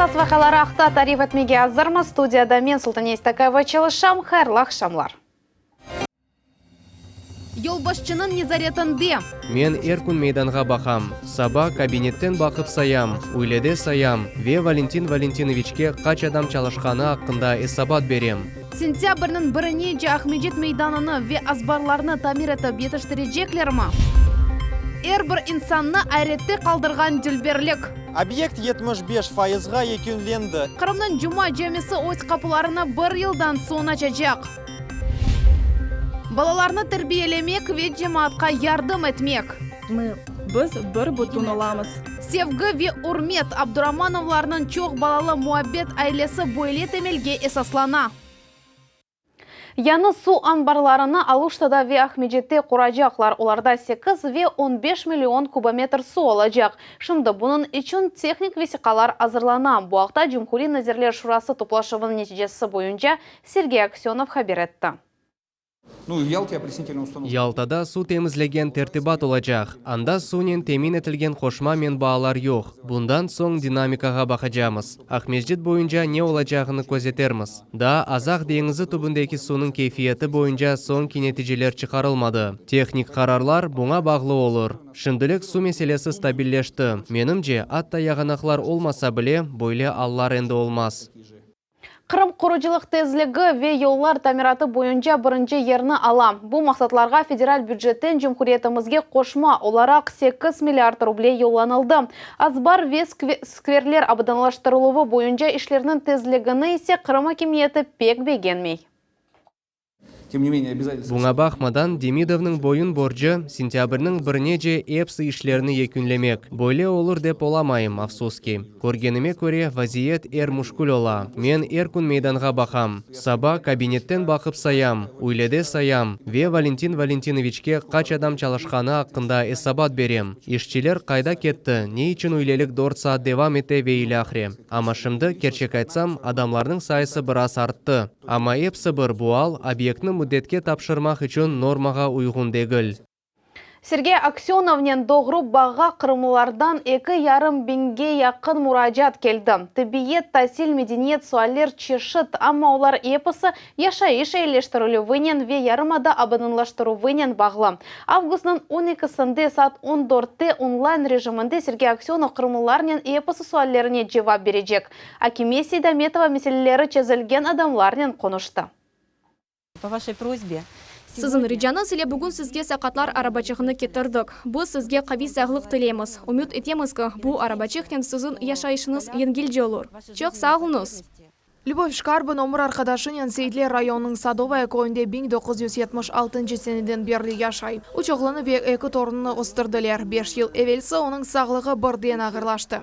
Esas vaqiaları aqta tarif etmege azırmız. Studiyada men, Sultaniye İstakayeva, çalışam. Hayırlı aqşamlar. Yolbaşçınıñ nezaretinde. Men er kün meydanğa baqam. Saba kabinetten baqıp sayam, üylede sayam ve Valentin Valentinoviçke qaç adam çalışqanı aqqında esabat berem. Sentâbrniñ birinece Aqmescit meydanını ve azbarlarnı tamir etip yetiştireceklermi? Er bir insannı ayrette qaldırğan dülberlik. Obyekt 75 fayızğa yekünlendi. Qırımnıñ Cuma camisi öz qapılarını bir yıldan soñ açacaq. Balalarnı terbiyelemek ve cemaatqa yardım etmek. Biz bir bütün olamız. Sevgi ve ürmet, Abduramanovlarnıñ çoq balalı muabbet ailesi böyle temelge esaslana. Yañı suv anbarlarını Aluştada ve Aqmescitte quracaqlar, olarda sekiz ve on beş million kubometr suv olacaq. Şimdi bunıñ içün tehnik vesiqalar azırlana. Bu aqta Cumhuriy Nazirler Şurası toplaşuvınıñ neticesi boyunca Sergey Aksönov haber etti. Yaltada suv temizlegen tertibat olacaq, anda suvnen temin etilgen qoşma menbaalar yoq. Bundan soñ dinamikağa baqacamız. Aqmescit boyunca ne olacağını közetermiz. Daa Azaq deñizi tübündeki suvnıñ keyfiyeti boyunca soñki neticeler çıqarılmadı. Tehnik qararlar buña bağlı olur. Şimdilik suv meselesi stabilleşti. Menimce, atta yağanaqlar olmasa bile, böyle allar endi olmaz. Qırım qurucılıq tezligi ve yollar tamiratı boyunca birinci yerni ala. Bu maqsatlarğa federal bücetten cumhuriyetimizge qoşma olaraq sekiz milliard ruble yollanıldı. Azbar ve skverler abadanlaştırıluvı boyunca işlerniñ tezligini ise Qırım akimiyeti pek begenmey. Buña baqmadan, Demidovnıñ boyun borcu, sentâbrniñ birinece epsi işlerni yekünlemek. Böyle olur dep olamayım, afsus ki. Körgenime köre, vaziyet er müşkül ola. Men er kün meydanğa baqam. Saba kabinetten baqıp sayam, üylede sayam ve Valentin Valentinoviçke qaç adam çalışqanı aqqında esabat berem, işçiler qayda ketti, ne içün üylelik dört saat devam ete ve ilâhre. Amma şimdi, kerçek aytsam, adamlarnıñ sayısı biraz arttı. Amma epsi bir bu al, obyektni müddetke tapşırmaq içün normağa uyğun degil. Sergey Aksönovnen doğru bağğa qırımlılardan eki yarım biñge yaqın muracaat keldi. Tibbiyet, tasil, medeniyet, sualler çeşit, amma olar episi yaşayış eyileştirilüvinen ve yarımada abadanlaştıruvınen bağlı. Avgustnıñ on ekisinde saat on dörtte onlayn rejiminde Sergey Aksönov qırımlılarnen episi suallerine cevap berecek. Akime Seydametova meseleleri çezilgen adamlarnen qonuştı. Po vaşey prosbe, Siziñ ricañız ile bugün sizge saqatlar arabaçığını ketirdik. Biz sizge qaviy sağlıq tileymiz. Ümüt etemiz ki, bu arabaçıqnen siziñ yaşayışıñız yengilce olur. Çoq sağ oluñız! Lübov Şkarbın ömür arqadaşınen Seyitler rayonınıñ Sadovaya köyünde 1976 seneden berli yaşay. Üç oğlunı ve eki torunını östürdiler. Beş yıl evelsi onıñ sağlığı birden ağırlaştı.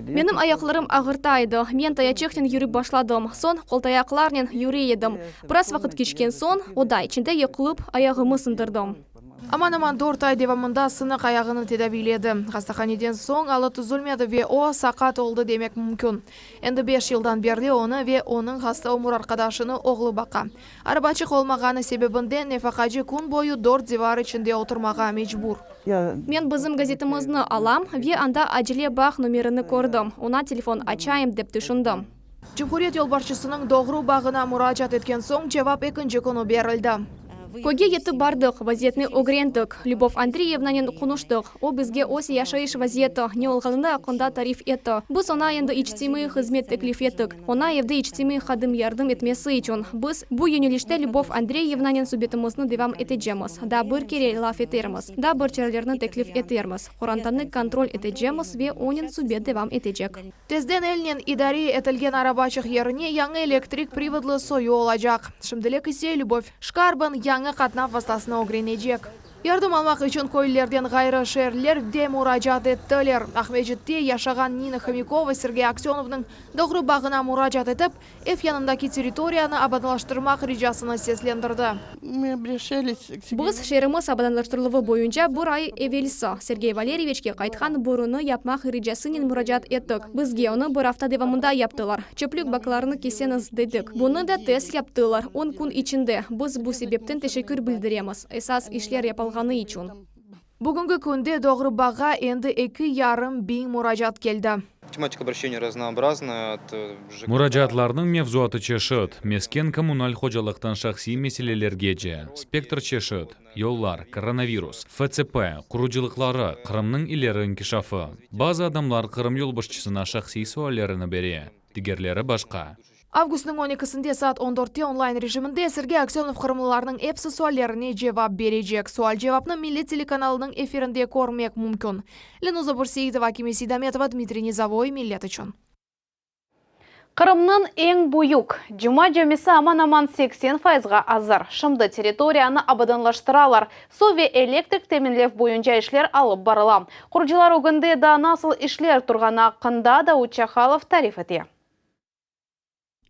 Menim ayaqlarım ağırta edi. Men tayaçıqnen yürip başladım. Soñ qoltayaqlarnen yüre edim. Biraz vaqıt keçken soñ, oda içinde yıqılıp, ayağımı sındırdım. Aman-aman dört ay devamında sınıq ayağını tedaviyledi. Hastahaneden soñ alı tüzülmedi ve o, saqat oldı demek mümkün. Endi beş yıldan berli onı ve onıñ hasta ömür arqadaşını oğlu baqa. Arabaçıq olmağanı sebebinden nefaqacı kün boyu dört divar içinde oturmağa mecbur. Men bizim gazetimizni alam ve anda acele bağ nomerini kördim, oña telefon açayım, dep tüşündim. Cumhuriyet yolbaşçısınıñ doğru bağına muracaat etken soñ cevap ekinci künü berildi. Köyge yetip bardıq, vaziyetni ögrendik. Lübov Andriyevnanen qonuştıq. O, bizge öz yaşayış vaziyeti, ne olğanını aqqında tarif etti. Biz oña endi içtimaiy hızmet teklif ettik. Oña evde içtimaiy hadim yardım etmesi içün. Biz bu yönelişte Lübov Andreyevnanen subetimizni devam etecemiz, daa bir kere laf etermiz, daa bir çarelerni teklif etermiz, qorantanı kontrol etecemiz ve onen subet devam etecek. Tezden elnen idare etilgen arabaçıq yerine yañı elektrik privodlı soyu olacaq. Şimdilik ise Lübov Şkarbın yañı qatnav vastasını ögrenecek. Yardım almaq içün köylülerden ğayrı şeerliler de muracaat ettiler. Aqmescitte yaşağan Nina Homikova Sergey Aksönovnıñ doğru bağına muracaat etip, ev yanındaki territoriyanı abadanlaştırmaq ricasını seslendirdi. Biz şeerimiz abadanlaştırıluvı boyunca bir ay evelsi Sergey Valeryeviçke qaytqan borunı yapmaq ricasınen muracaat ettik. Bizge onı bir afta devamında yaptılar. Çöplük baklarını keseñiz, dedik. Bunı da tez yaptılar, on kün içinde. Biz bu sebepten teşekkür bildiremiz, esas işler yapılğanı içün. Bugünki künde doğru bağğa endi 2,5 biñ muracaat keldi. Тематика обращений разнообразная. От ЖКХ. Muracaatlarnıñ mevzuatı çeşit, mesken-kommunal hocalıqtan şahsiy meselelergece. Spektr çeşit, yollar, koronavirus, FÇP, qurucılıqları, Qırımnıñ ileri inkişafı. Bazı adamlar Qırım yolbaşçısına şahsiy suallerini bere, digerleri başqa. Avgustnıñ 12-sinde saat 14-te onlayn rejiminde Sergey Aksönov qırımlılarnıñ episi suallerine cevap berecek. Sual-cevapnı Millet telekanalınıñ efirinde körmek mümkün. Lenuza Burseitova, Akime Seydametova, Dmitriy Nizovoy, Millet içün. Qırımnıñ eñ büyük Cuma camisi aman-aman 80 fayızğa azır. Şimdi territoriyanı abadanlaştıralar, suv ve elektrik teminlev boyunca işler alıp barıla. Qurucılar ögünde daa nasıl işler turğanı aqqında Davut Çahalov tarif ete.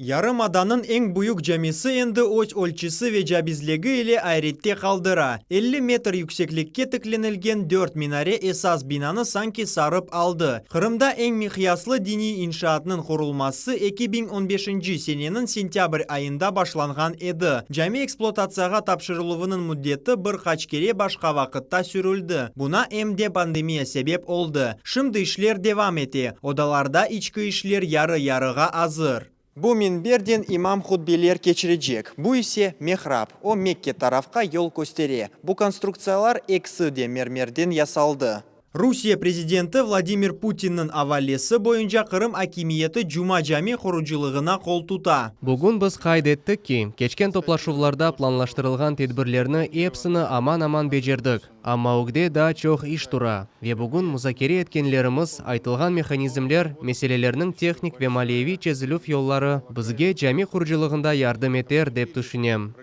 Yarımadanıñ eñ büyük camisi endi öz ölçüsi ve cabizligi ile ayrette qaldıra. 50 metr yükseklikke tiklenilgen dört minare esas binanı sanki sarıp aldı. Qırımda eñ miqyaslı diniy inşaatnıñ qurulması 2015 seneniñ sentâbr ayında başlanğan edi. Cami ekspluatatsiyağa tapşırıluvınıñ müddeti bir qaç kere başqa vaqıtta sürüldi, buña em de pandemiya sebep oldı. Şimdi işler devam ete, odalarda içki işler yarı-yarığa azır. Bu minberden imam hutbeler keçirecek, bu ise mihrap, o Mekke tarafqa yol köstere. Bu konstruktsiyalar ekisi de mermerden yasaldı. Rusiye prezidenti Vladimir Putinniñ avalesi boyunca Qırım akimiyeti Cuma Cami qurucılığına qol tuta. Bugün biz qayd ettik ki, keçken toplaşuvlarda planlaştırılğan tedbirlerni episini aman-aman becerdik, amma ögde daa çoq iş tura ve bugün muzakere etkenlerimiz, aytılğan mehanizmler, meselelerniñ tehnik ve maliyeviy çezilüv yolları bizge cami qurucılığında yardım eter, dep tüşünem.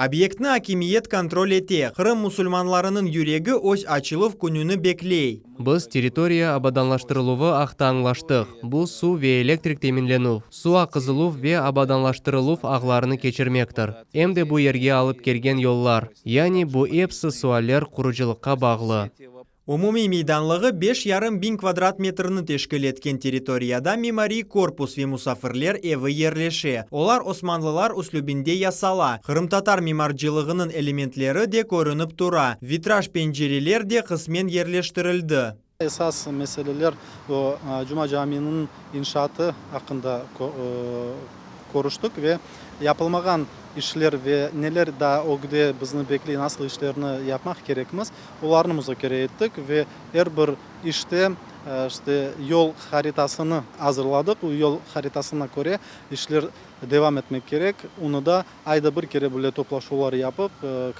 Obyektni akimiyet kontrol ete, Qırım musulmanlarınıñ yüregi öz açıluv kününi bekley. Biz territoriya abadanlaştırıluvı aqta añlaştıq, bu suv ve elektrik teminlenüv, suv aqızıluv ve abadanlaştırıluv ağlarını keçirmektir, em de bu yerge alıp kelgen yollar, yani bu episi sualler qurucılıqqa bağlı. Umumiy meydanlığı 5,5 biñ kvadrat metrni teşkil etken territoriyada mimariy korpus ve musafirler evi yerleşe. Olar osmanlılar üslübinde yasala. Qırımtatar mimarcılığınıñ elementleri de körünip tura. Vitraj pencereler de qısmen yerleştirildi. Esas meseleler o Cuma caminiñ inşaatı aqqında körüştik ve yapılmağan işler ve neler daa ögde bizni bekley, nasıl işlerni yapmaq kerekmiz, olarnı muzakere ettik ve er bir işte işte yol haritasını azırladıq. O yol haritasına köre işler devam etmek kerek. Onı da ayda bir kere böyle toplaşuvlar yapıp,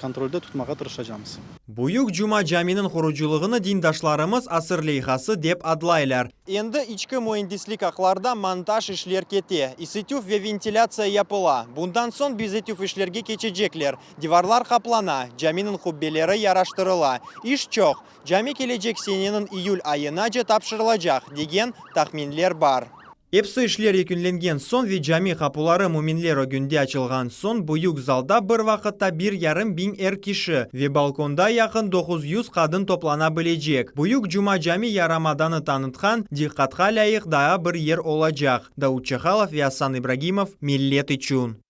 kontrolde tutmağa tırışacamız. Büyük Cuma caminiñ qurucılığını dindaşlarımız asır leyhası dep adlaylar. Endi içki müendislik aqlarda montaj işler kete, isitüv ve ventilâtsiya yapıla. Bundan soñ bezetüv işlerge keçecekler. Divarlar qaplana, caminiñ qubbeleri yaraştırıla. İş çoq. Cami kelecek seneniñ iyül ayınace tapşırılacaq, degen tahminler bar. Episi işler yekünlengen soñ ve cami qapuları müminler ögünde açılğan soñ büyük zalda bir vaqıtta 1,5 biñ er kişi ve balkonda yaqın 900 qadın toplana bilecek. Büyük Cuma Cami yarımadanı tanıtqan, diqqatqa lâyıq daa bir yer olacaq. Davut Çahalov ve Asan İbragimov, Millet içün.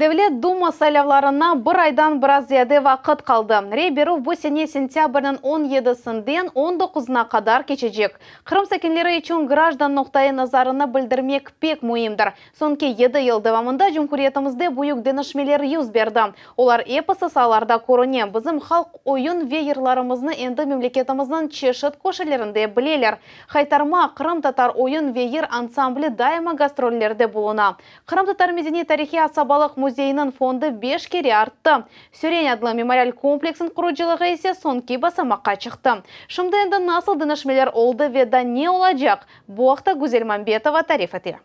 Devlet Duma saylavlarına bir aydan biraz ziyade vaqıt qaldı. Rey berüv bu sene sentâbrniñ 17-sinden 19-na qadar keçecek. Qırım sakinleri içün grajdan noqtaiy nazarını bildirmek pek müimdir. Soñki 7 yıl devamında cumhuriyetimizde büyük deñişmeler yüz berdi. Olar episi saalarda körüne. Bizim halq oyun ve yırlarımıznı endi memleketimizniñ çeşit köşelerinde bileler. Haytarma qırımtatar oyun ve yır ansambli daima gastrollerde buluna. Qırımtatar medeniy-tarihiy asabalıq müzeyiniñ fondu beş kere arttı. Süren adlı memorial kompleksniñ qurucılığı ise soñki basamaqqa çıqtı. Şimdi endi nasıl deñişmeler oldı ve daa ne olacaq? Bu aqta Güzel Mambetova tarif ete.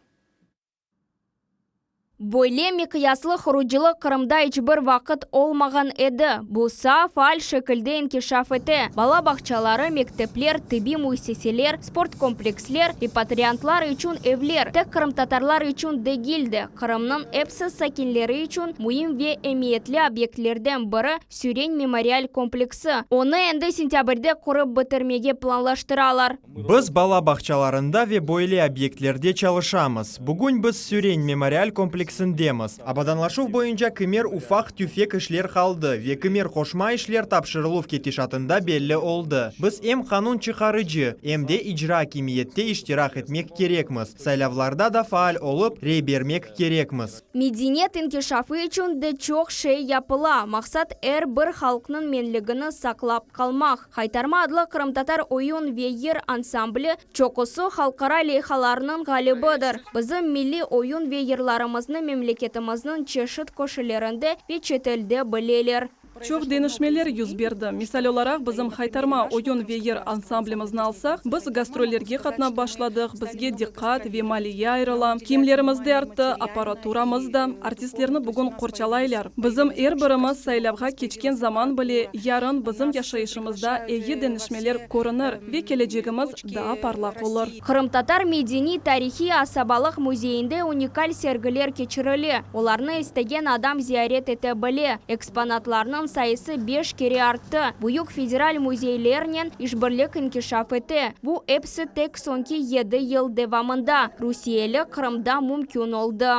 Böyle miqyaslı qurucılıq Qırımda iç bir vaqıt olmağan edi. Bu saa faal şekilde inkişaf ete. Bala bağçaları, mektepler, tibbiy müessiseler, sport kompleksler, repatriantlar içün evler, tek qırımtatarlar içün degil de, Qırımnıñ epsi sakinleri içün müim ve emiyetli obyektlerden biri Süren memorial kompleksi. Onı endi sentâbrde qurıp bitirmege planlaştıralar. Biz bala bağçalarında ve böyle obyektlerde çalışamız. Bugün biz Süren memorial kompleksinde. kompleksindemiz. Abadanlaşuv boyunca kimer ufaq-tüfek işler qaldı ve kimer qoşma işler tapşırıluv ketişatında belli oldı. Biz em qanun çıqarıcı, em de icra akimiyette iştirak etmek kerekmiz, saylavlarda da faal olıp, rey bermek kerekmiz. Medeniyet inkişafı içün de çoq şey yapıla. Maqsat er bir halqnıñ menligini saqlap qalmaq. Haytarma adlı qırımtatar oyun ve yır ansambli çoqusı halqara leyhalarnıñ ğalibidir. Bizim milliy oyun ve yırlarımıznı memleketimizniñ çeşit köşelerinde ve çetelde bileler. Çoq deñişmeler yüz berdi. Misal olaraq, bizim Haytarma oyun ve yır ansamblimizni alsaq, biz gastrollerge qatnap başladıq, bizge diqqat ve maliye ayırıla, kiyimlerimiz de arttı, apparaturamız da, artistlerni bugün qorçalaylar. Bizim er birimiz saylavğa keçken zaman bile, yarın bizim yaşayışımızda eyi deñişmeler körünir ve kelecegimiz daa parlaq olur. Qırımtatar medeniy-tarihiy asabalıq müzeyinde unikal sergiler keçirile, olarnı istegen adam ziyaret ete bile. Eksponatlarnıñ sayısı beş kere arttı. Büyük federal müzeylernen işbirlik inkişaf ete. Bu episi tek soñki yedi yıl devamında rusiyeli Qırımda mümkün oldı.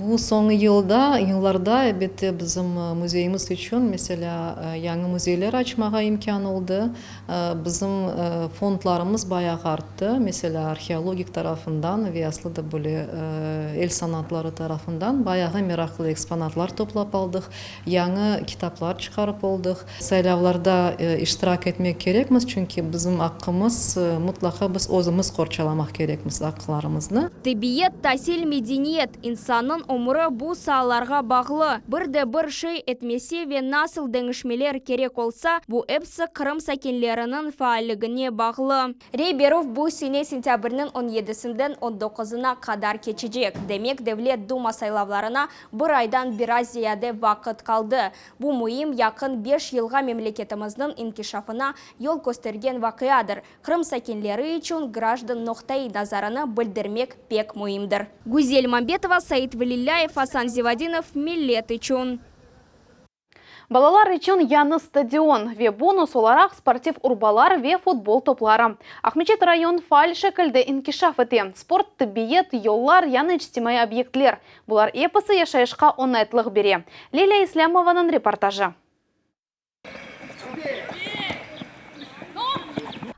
Bu soñı yılda, yıllarda, elbette, bizim müzeyimiz içün, meselâ, yañı müzeyler açmağa imkân oldı. Bizim fondlarımız bayağı arttı, meselâ, arheologik tarafından ve aslı da böyle el sanatları tarafından bayağı meraqlı eksponatlar toplap aldıq, yañı kitaplar çıqarıp oldıq. Saylavlarda iştirak etmek kerekmiz, çünki bizim aqqımız, mıtlaqa biz özümiz qorçalamaq kerekmiz aqqlarımıznı. Tibbiyet, tasil, medeniyet, insannıñ ömüri bu saalarğa bağlı. Bir de bir şey etmese ve nasıl deñişmeler kerek olsa, bu episi Qırım sakinleriniñ faalligine bağlı. Rey berüv bu sene sentâbrniñ on yedisinden on doquzına qadar keçecek. Demek, Devlet Duma saylavlarına bir aydan biraz ziyade vaqıt qaldı. Bu müim, yaqın beş yılğa memleketimizniñ inkişafına yol köstergen vaqiadır. Qırım sakinleri içün grajdan noqtaiy nazarını bildirmek pek müimdir. Güzel Mambetova, Said Velillâyev, Asan Zivadinov, Millet içün. Balalar içün yañı stadion ve bonus olaraq sportiv urbalar ve futbol topları. Aqmeçet rayon faal şekilde inkişaf ete. Sport, tibbiyet, yollar, yañı içtimaiy obyektler, bular episi yaşayışqa oñaytlıq bere. Lilâ İslâmovanıñ reportajı.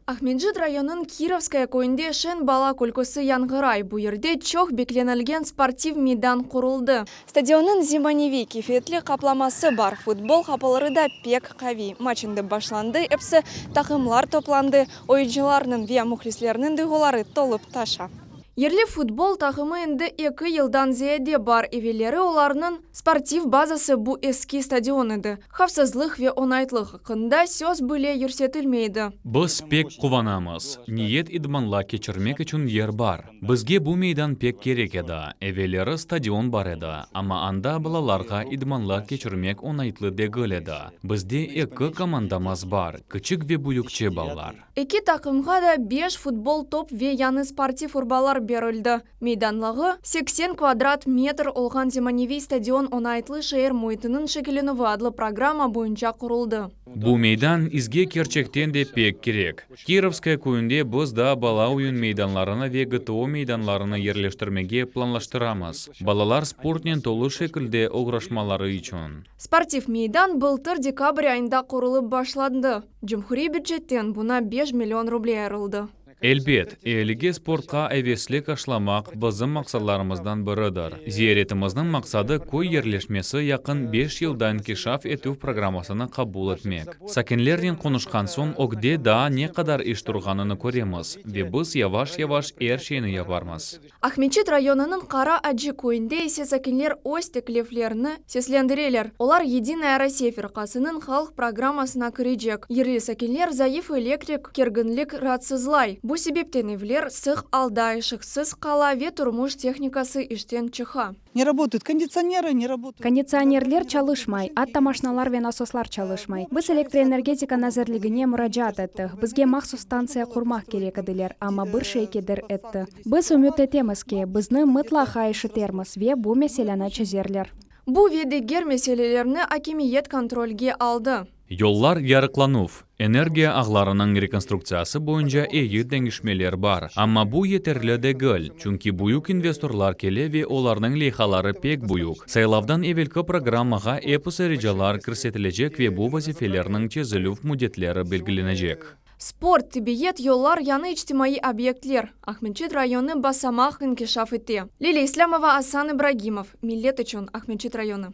Aqmescit rayonınıñ Kirovskoye köyünde şeñ bala külküsi yañğıray. Bu yerde çoq beklenilgen sportiv meydan quruldı. Stadionnıñ zemaneviy keyfiyetli qaplaması bar, futbol qapıları da pek qaviy. Maç endi başlandı, episi taqımlar toplandı, oyuncılarnıñ ve mühlislerniñ duyğuları tolıp taşa. Yerli futbol taqımı endi eki yıldan ziyade bar, evelleri olarnıñ sportiv bazası bu eski stadion edi. Havfsızlıq ve oñaytlıq aqqında söz bile yürsetilmey edi. Biz pek quvanamız. Niyet idmanla keçirmek içün yer bar. Bizge bu meydan pek kerek edi. Evelleri stadion bar edi, amma anda balalarğa idmanlar keçirmek oñaytlı degil edi. Bizde eki komandamız bar, kiçik ve büyükçe balalar. Eki taqımğa da beş futbol top ve yañı sportiv urbalar berildi. Meydanlığı 80 kvadrat metr olğan zemaneviy stadion Oñaytlı şeer müitiniñ şekillenüvi adlı programma boyunca quruldı. Bu meydan izge kerçekten de pek kerek. Kirovskoye köyünde biz daa bala oyun meydanlarını ve GTO meydanlarını yerleştirmege planlaştıramız, balalar sportnen tolu şekilde oğraşmaları içün. Sportiv meydan bıltır dekabr ayında qurulıp başlandı. Cumhuriy bücetten buña beş million ruble ayırıldı. Elbet, ealige sportqa aveslik aşlamaq bizim maqsadlarımızdan biridir. Ziyaretimizniñ maqsadı köy yerleşmesi yaqın beş yılda inkişaf etüv programmasını qabul etmek. Sakinlernen qonuşqan soñ ögde daa ne qadar iş turğanını köremiz ve biz yavaş-yavaş er şeyni yaparmız. Aqmeçit rayonınıñ Qara Acı köyünde ise sakinler öz tekliflerini seslendireler. Olar Yedinaya Rossiya firqasınıñ halq programmasına kirecek. Yerli sakinler zayıf elektrik kerginlik raatsızlay, bu sebepten evler sıq alda ışıqsız qala ve turmuş tehnikası işten çıqa. Ne rabotayut konditsionerı, ne rabotayut. Konditsionerler çalışmay, atta maşnalar ve nasoslar çalışmay. Biz Elektroenergetika nazirligine muracaat ettik, bizge mahsus stantsiya qurmaq kerek ediler, amma bir şey keder etti. Biz ümüt etemiz ki, bizni mıtlaqa eşitermiz ve bu meseleni çezerler. Bu ve diger meselelerni akimiyet kontrolge aldı. Yollar yarıqlanuv. Energiya ağlarınıñ rekonstruktsiyası boyunca eyi deñişmeler bar, amma bu yeterli degil, çünki büyük investorlar kele ve olarnıñ leyhaları pek büyük. Saylavdan evelki programmağa episi ricalar kirsetilecek ve bu vazifelerniñ çezilüv müddetleri belgilenecek. Sport, tibbiyet, yollar, yañı içtimaiy obyektler, Aqmescit rayonı basamaq inkişaf ete. Lilâ İslâmova, Asan İbragimov, Millet içün, Aqmescit rayonı.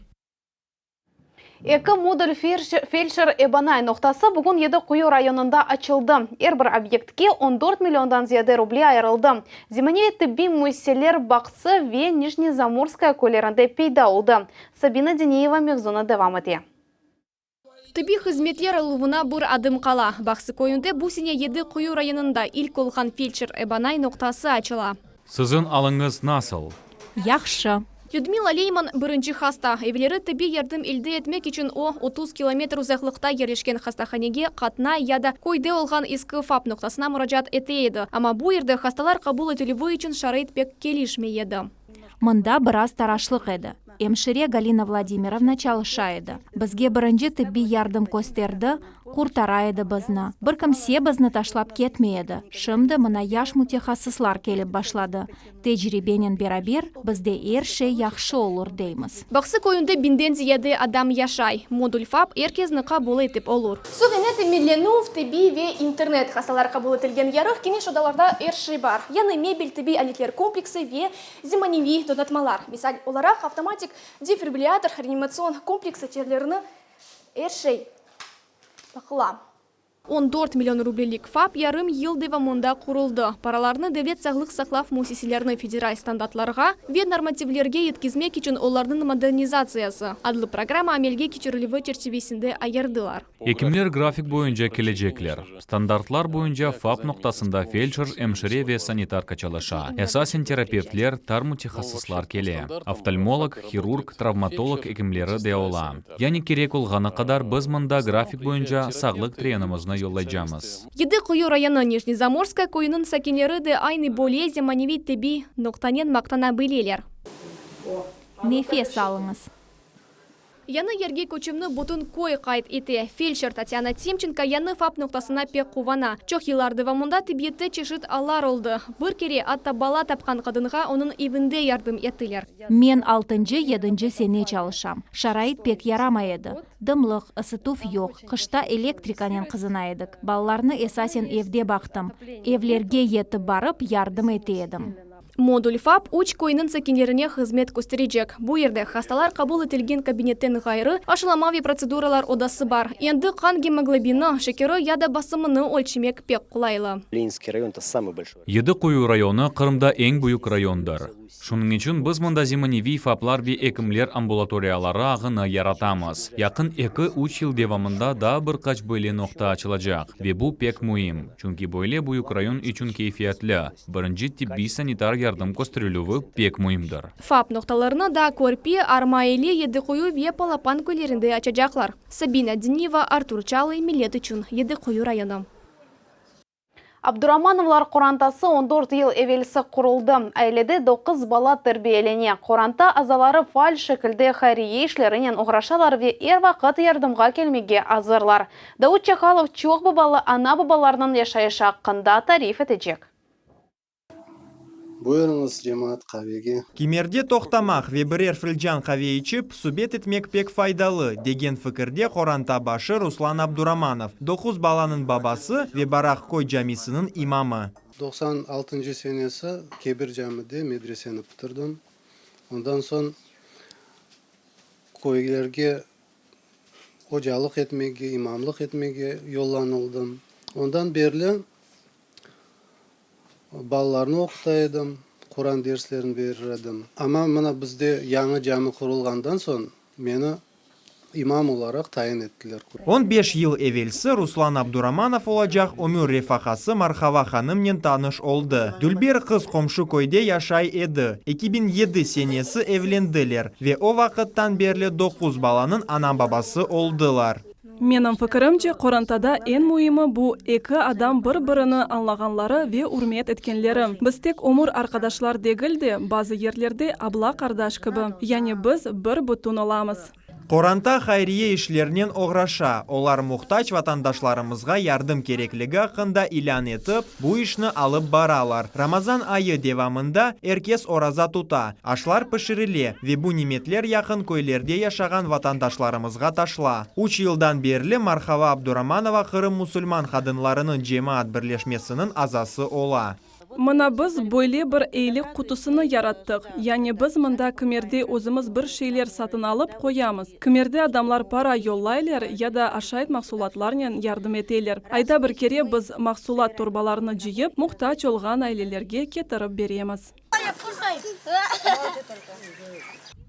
Eki modul feldşer-ebanay noqtası bugün Yedi Quyu rayonında açıldı. Er bir obyektke on dört milliondan ziyade ruble ayırıldı. Zemaneviy tibbiy müessiseler Baqsı ve Nijnezamorskoye köylerinde peyda oldı. Sabina Dineyeva mevzunı devam ete. Tibbiy hızmetler aluvına bir adım qala. Baqsı köyünde bu sene Yedi Quyu rayonında ilk olğan feldşer-ebanay noqtası açıla. Siziñ alıñız nasıl? Yahşı. Lüdmila Leyman, birinci hasta. Evleri tibbiy yardım elde etmek içün o, 30 kilometr uzaqlıqta yerleşken hastahanege qatnay ya da köyde olğan eski FAP noqtasına muracaat ete edi. Amma bu yerde hastalar qabul etilüvi içün şarait pek kelişmey edi. Mında biraz taraşlıq edi. Emşire Galina Vladimirovna çalışa edi. Bizge birinci tibbiy yardım kösterdi, qurtara edi bizni. Bir kimse bizni taşlap ketmey edi. Şimdi mına yaş mütehassıslar kelip başladı. Tecribenen beraber bizde er şey yahşı olur, deymiz. Baqsı köyünde biñden ziyade adam yaşay. Modul FAP er kezni qabul etip olur. Suv ile teminlenüv, tibbiy ve internet, hastalar qabul etilgen yarıq keniş odalarda er şey bar. Yañı mebel, tibbiy aletler kompleksi ve zemaneviy donatmalar, misal olaraq, avtomatik defibrillâtor, reanimatsion kompleksi çerlerini er şey baqıla. 14 million rublelik FAP yarım yıl devamında quruldı. Paralarnı devlet sağlıq saqlav müessiselerini federal standartlarğa ve normativlerge yetkizmek içün olarnıñ modernizatsiyası adlı programma amelge keçirilüvi çerçivesinde ayırdılar. Ekimler grafik boyunca kelecekler. Standartlar boyunca FAP noqtasında feldşer, emşire ve sanitarka çalışa. Esasen terapevtler, tar mütehassıslar kele. Oftalmolog, hirurg, travmatolog ekimleri de ola. Yani kerek olğanı qadar biz mında grafik boyunca sağlıq trenimizni yollaycamız. Yedi Quyu rayonı Nijnezamorskoye köyüniñ sakinleri de aynı böyle zemaneviy tibbiy noqtanen maqtana bileler. Nefes alıñız. Yañı yerge köçüvni bütün köy qayd ete. Feldşer Tatyana Timçenko yañı FAP noqtasına pek quvana. Çoq yıllar devamında tibbiyette çeşit allar oldı. Bir kere atta bala tapqan qadınğa onıñ evinde yardım ettiler. Men altıncı, yedinci sene çalışam. Şarait pek yaramay edi. Dımlıq, ısıtuv yoq, qışta elektrikanen qızına edik. Balalarnı esasen evde baqtım. Evlerge yetip barıp yardım ete edim. Modul FAP üç köyniñ sakinlerine hızmet kösterecek. Bu yerde hastalar qabul etilgen kabinetten ğayrı, aşılama ve protseduralar odası bar. Endi qan gemoglobini, şekeri ya da basımını ölçemek pek qolaylı. Yedi Quyu rayonı Qırımda eñ büyük rayondır. Şunıñ içün biz mında zemaneviy FAPlar ve ekimler ambulatoriyaları ağını yaratamız. Yaqın eki-üç yıl devamında daa bir qaç böyle noqta açılacaq, ve bu pek müim, çünki böyle büyük rayon içün keyfiyetli, birinci tibbiy-sanitar yardım kösterilüvi pek müimdir. FAP noqtalarını da Körpi, Arma-Eli, Yedi Quyu ve Palapan köylerinde açacaqlar. Sabina Diniyeva, Artur Çalıy, Millet içün, Yedi Quyu rayonı. Abduramanovlar qorantası on dört yıl evelsi quruldı. Ailede doquz bala terbiyelene. Qoranta azaları faal şekilde hayriye işlerinen oğraşalar ve er vaqıt yardımğa kelmege azırlar. Davut Çakalov çoq babalı ana-babalarnıñ yaşayışı aqqında tarif etecek. Buyurıñız, cemaat, qavege. Kimerde toqtamaq ve birer filcan qave içip, subet etmek pek faydalı, degen fikirde qoranta başı Ruslan Abduramanov, doquz balanıñ babası ve Baraq köy camisiniñ imamı. 96 senesi Kebir camide medreseni bitirdim. Ondan soñ köylerge ocalıq etmege, imamlıq etmege yollanıldım. Ondan berli Balalarnı oquta edim, Quran derslerini berir edim. Amma mına bizde yañı cami qurulğandan soñ meni imam olaraq tayin ettiler. On beş yıl evelsi Ruslan Abduramanov olacaq ömür refaqası Marhava hanımnen tanış oldı. Dülber qız qomşu köyde yaşay edi. 2007 senesi evlendiler ve o vaqıttan berli doquz balanıñ ana-babası oldılar. Menim fikirimce, qorantada eñ müimi bu, eki adam bir-birini añlağanları ve ürmet etkenleri. Biz tek ömür arqadaşlar degil de, bazı yerlerde abla-qardaş kibi. Yani biz bir bütün olamız. Qoranta hayriye işlernen oğraşa, olar muhtac vatandaşlarımızğa yardım kerekligi aqqında ilân etip, bu işni alıp baralar. Ramazan ayı devamında er kes oraza tuta, aşlar pişirile ve bu nimetler yaqın köylerde yaşağan vatandaşlarımızğa taşla. Üç yıldan berli Marhava Abduramanova Qırım musulman qadınlarınıñ cemaat birleşmesiniñ azası ola. Mına biz böyle bir eylik qutusını yarattıq. Yani biz mında kimerde özümiz bir şeyler satın alıp qoyamız. Kimerde adamlar para yollaylar ya da aşayt mahsulatlarnen yardım eteler. Ayda bir kere biz mahsulat torbalarını cıyıp, muhtac olğan ailelerge ketirip beremiz.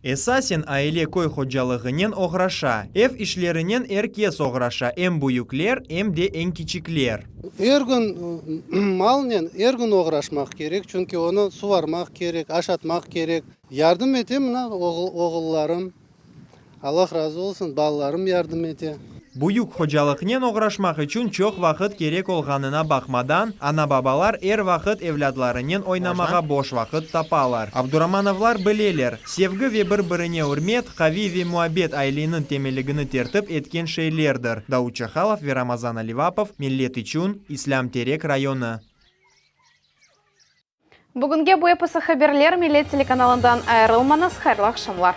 Esasen aile köy hocalığınen oğraşa. Ev işlerinen er kes oğraşa, em büyükler, em de eñ kiçikler. Er kün malnen er kün oğraşmaq kerek, çünki onı suvarmaq kerek, aşatmaq kerek. Yardım ete mına oğullarım, Allah razı olsun, balalarım yardım ete. Büyük hocalıqnen oğraşmaq içün çoq vaqıt kerek olğanına baqmadan, ana-babalar er vaqıt evlâdlarınen oynamağa boş vaqıt tapalar. Abduramanovlar bileler, sevgi ve bir-birine ürmet, qaviy ve muabbet aileniñ temelligini tertip etken şeylerdir. Davut Çahalov ve Ramazan Alivapov, Millet içün, İslâm Terek rayonı. Bugünge bu episi haberler, Millet telekanalından ayırılmañız, hayırlı aqşamlar.